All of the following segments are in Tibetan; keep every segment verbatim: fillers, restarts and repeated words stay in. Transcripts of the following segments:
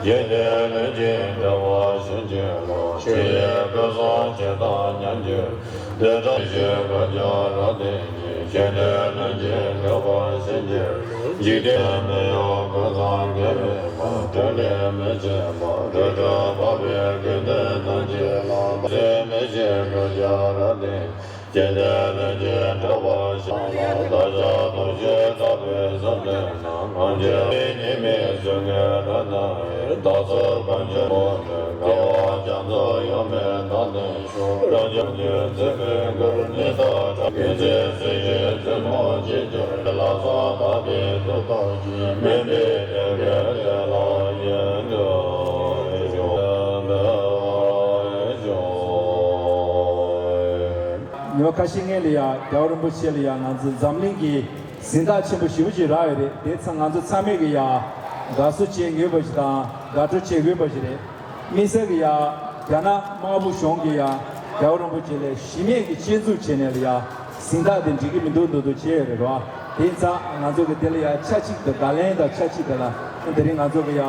རྗེ་བདེ་ལེགས་ཀྱི་འབྲེལ་བ་བྱིན་གྱིས་རློབས། ཆོས་ཡི་སྐུ་གསུང་ཐུགས་དང་མཉམ་འདུས། བདེ་དྲག་ཞིང་བཀའ་རྒྱ་རབ་བརྟན་གྱི། རྗེ་བདེ་ལེགས་ཀྱི་འབྲེལ་བ་བྱིན་གྱིས། འཇིག་རྟེན་མི་གཡོ་སྐུ་གསུང་གེགས་མེད་པ། སྒྲོན་ལས་མི་ཕྱེད་པ། རིག་གྲོལ་འཕགས་པའི་དགེ་འདུན་རྣམས་ཀྱིས་བླངས། ཟད་མི་ཤེས་སྐུ་རྒྱ་རབ་བརྟན། རྗེ་བདེ་ལེགས་ཀྱི་འབྲེལ་བ་བྱིན་གྱིས་རློབས། བདག་ཅག་ཐུགས་བཞེད་དག་པའི་བསམ་དོན་རྣམས། ངང་རྒྱལ་བའི་ཉི་མའི་གཟུགས་བརྙན་རབ་སྣང་བའི། བདག་སོགས་གང་ཕྱིར་མོས་བསྒྲུབ་དགེ་བ་རྒྱ་མཚོ་ཡོངས་མེད་དག་ལྡན་ཤོག་རང་བྱུང་གི་མཛད་པའི་མགུར་ནི་དག་གྲགས། ཀུན་གཟིགས་སྲིད་ཞིའི་བཙུན་མོ་ཅིས་གྱུར། ལ་སོགས་དག་པའི་ཐུགས་ཐོབ་ཀྱིས། མུན་པའི་གདེང་ཁེལ་བདེ་བླག་ཡིན་དུ་ཤོག་ཉི་མ་ཁ་ཤས་སྔོན་ལ་ཡ་རྒྱལ་བ་རིན་པོ་ཆེ་ལ་ཡ་ང་ཚོ་འཛམ་གླིང་གི་གཟེངས་རྟགས་ཆེན་པོ་ཞེ་པོ་ཅིག་རག་ཡོད་རེད། དེ་ཚང་ང་ཚོ་ཚང་མས་གི་ཡ་དགའ་བསུ་བྱེད་འོས་པ་ཞིག་དང་དགའ་སྤྲོ་བྱེད་འོས་པ་ཞིག་རེད། དམིགས་བསལ་གྱི་ཡ་རྒྱ་ནག་དམར་པོ་གཞུང་གི་ཡ་རྒྱལ་བ་རིན་པོ་ཆེ་ལ་གཞི་མེད་ཀྱི་སྐྱོན་འཛུགས་བྱས་ནས་ལ་ཡ་གཟེངས་རྟགས་དེ་འགྲིག་གི་མི་འདུག་འདུག་འདུག་བྱས་ཡོད་རེད་རོ། དེ་ཡིན་ཙང་ང་ཚོ་གི་དེ་ལ་ཡ་ཆ་གཅིག་ཏུ་བརྡ་ལན་དང་ཆ་གཅིག་ཏུ་ལ་དེ་རིང་ང་ཚོ་གི་ཡ་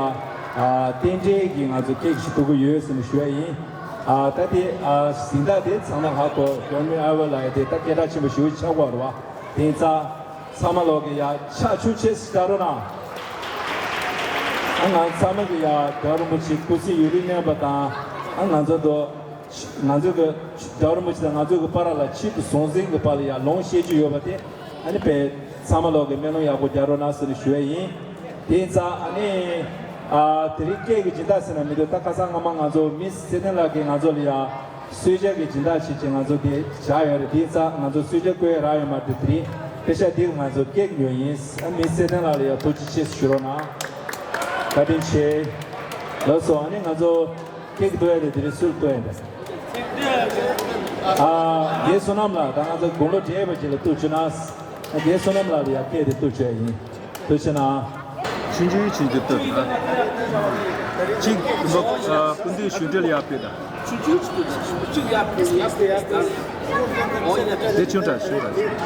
རྟེན་འབྲེལ་གྱི་ང་ཚོ་ཀེག་ཞིག་གཏུབ་གི་ཡོད་ཟེར་ནས་ཞུ་ཡ་ཡིན། ད་དེ་གཟེངས་རྟགས་དེ་ཚང་མ་ཧ་གོ་ཡོད་མེད་ཨ་ཝེ་ལ་ཡ་དེ་ད་སྐད་གྲགས་ཆེན་པོ་ཞེ་པོ་ཆགས་ཀྱི་ཡོད་རེད་བ། དེ་ཡིན་ཙང་། ཚང་མ་ལོག་གི་ཡ་ཕྱག་མཆོད་ཆེ་ཞིག་བྱ་རོགས་གནང་། ཨ་ང་ཚང་མ་གི་ཡ་རྒྱལ་བ་རིན་པོ་ཆེ་སྐུ་ཚེ་ཡུན་རིང་གནས་པ་དང་། ཨ་ང་ཚོ་དོ། ང་ཚོ་གི་རྒྱལ་བ་རིན་པོ་ཆེ་དང་ང་ཚོ་གི་བར་ལ་ཆེད་དུ་ཟང་ཟིང་གི་བར་ལ་ཡ་ལུང་བཤད་རྒྱུ་ཡོད་པ་དེ། ཨ་ནི་པའི་ཚང་མ་ལོག་གི་སྨོན་ལམ་ཡག་པོ་རྒྱག་རོགས་གནང་ཟེར་ནས་ཞུ་ཡ་ཡིན། དེ་ཡིན་ཙང་ཨ་ནི། ཨ་དེ་རིང་སྐད་ཀྱི་སྦྱིན་བདག་ཟེར་ན་མི་འདུག་ད་ཁ་སང་སྔ་མ་ང་ཚོ་མིས་ཚེ་བརྟན་ལགས་ཀྱིས་ང་ཚོ་ལ་ཡ། གསོལ་ཇ་གི་སྦྱིན་བདག་ཅིག་ཅིག་ང་ཚོ་དེ་བཞག་ཡོད་རེད། དེ་ཙང་ང་ཚོ་གསོལ་ཇ་བསྐོལ་རག་ཡོད་མ་རེད། དེ་རིང་པེ་ཤ་འདི་ང་ཚོ་ཀེག་ཉོས་ཡིན། ཨ་མི་ཚེ་བརྟན་ལགས་ལ་ཡང་ཐུགས་རྗེ་ཆེ་ཞུ་རོགས་གནང་། བཀའ་དྲིན་ཆེ། ལགས་སོ། ཨ་ནི་ང་ཚོ་ཀེག་གཏུབ་ཡ་དེ་དེ་རིང་སུར་གཏུབ་ཡ་འདི། ཨ་རྒན་བསོད་ནམས་ལགས་དང་ང་ཚོ་དགུང་ལོ་བགྲེས་པ་ཅིག་ལ་གཏུབ་བཅུག་གནང་། རྒན་བསོད་ནམས་ལགས་ལ་ཡང་ཀེག་དེ་གཏུབ་བཅུག་ཡ་ཡིན། ཐུགས་རྗེ་གནང་། ཆུང་ཆུང་ཆུང་ཆུང་ཏོ། གཅིག་མོ་སྐུ་མདུན་ཞུ་འབྲེལ་ཡག་པོ་དང་། ཆུང་ཆུང་ཆུང་ཆུང་ཡག་པོ་ཡག་པོ་ཡག་པོ། འདི་ཆུང་དྲགས་ཆུང་དྲགས།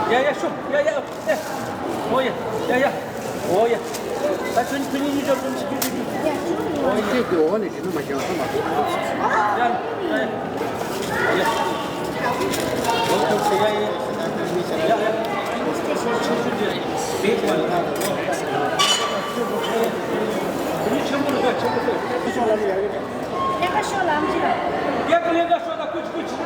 ཡ་ཡ་ཤོག་ཡ་ཡ། ཨོ་ཡ་ཡ་ཡ་ཡ། ཨོ་ཡ། ད་ཁྱོད་ཁྱོད་གཉིས་གཉིས་ཆོག་ཆོག་ཆོག་ཆོག་ཆོག་ཨོ་ཡ། ཁྱེད་ཀྱི་འོག་ནས་ཞིག་ནི་མ་བྱང་ཐུབ་མ་ཐུབ། ཡ་ཡ་ཡ། ཨོ་ཡ། ཨོ་ཁྱོད་ཡ་ཡ། ཡ་ཡ། ཆེན་པོ་རེད་ཆེན་པོ་རེད། ལས་ཀ་ཤོག་ལམ་གྱི། ཡ་ཀ་ལས་ཀ་ཤོག་ད་ཀུ་ཅི་ཀུ་ཅི།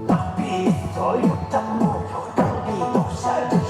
དག་པའི་སོ་ཡོད་དྲང་མོ་དྲང་པའི་རྡོག་ཤ་སྒྲིལ།